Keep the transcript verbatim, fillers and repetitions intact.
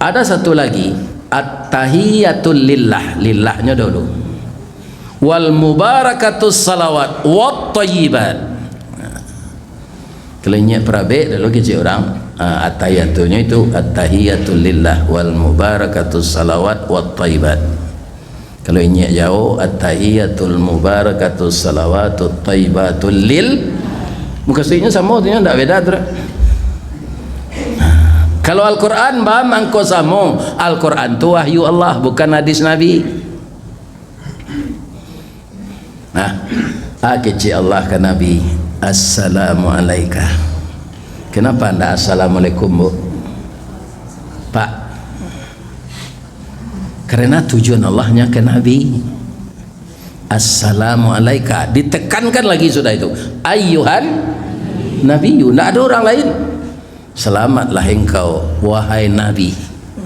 Ada satu lagi, at-tahiyatul lillah, lillahnyo dulu. Wal mubarakatus salawat wat thayyibat. Kalau inyiak parabek dulu kecek urang, ah, at-tahiyatunyo itu, at-tahiyatul lillah wal mubarakatus salawat wat thayyibat. Kalau inyiak jauah, at-tahiyatul mubarakatus salawatut thayyibatul lil. Mukasuiknyo samo tu nyo, ndak beda tu dah. Kalau Al-Quran, ba mangko samo. Al-Quran tu wahyu Allah, bukan hadis Nabi. Nah, ah, kecek Allah ka Nabi, "Assalamu alaika." Kenapa ndak "Assalamualaikum", Bu? Pak, karena tujuan Allahnya ke Nabi. "Assalamu alaika." Ditekankan lagi sudah itu. "Ayyuhan nabiyyu." Ndak ada orang lain. "Selamatlah engkau, wahai Nabi."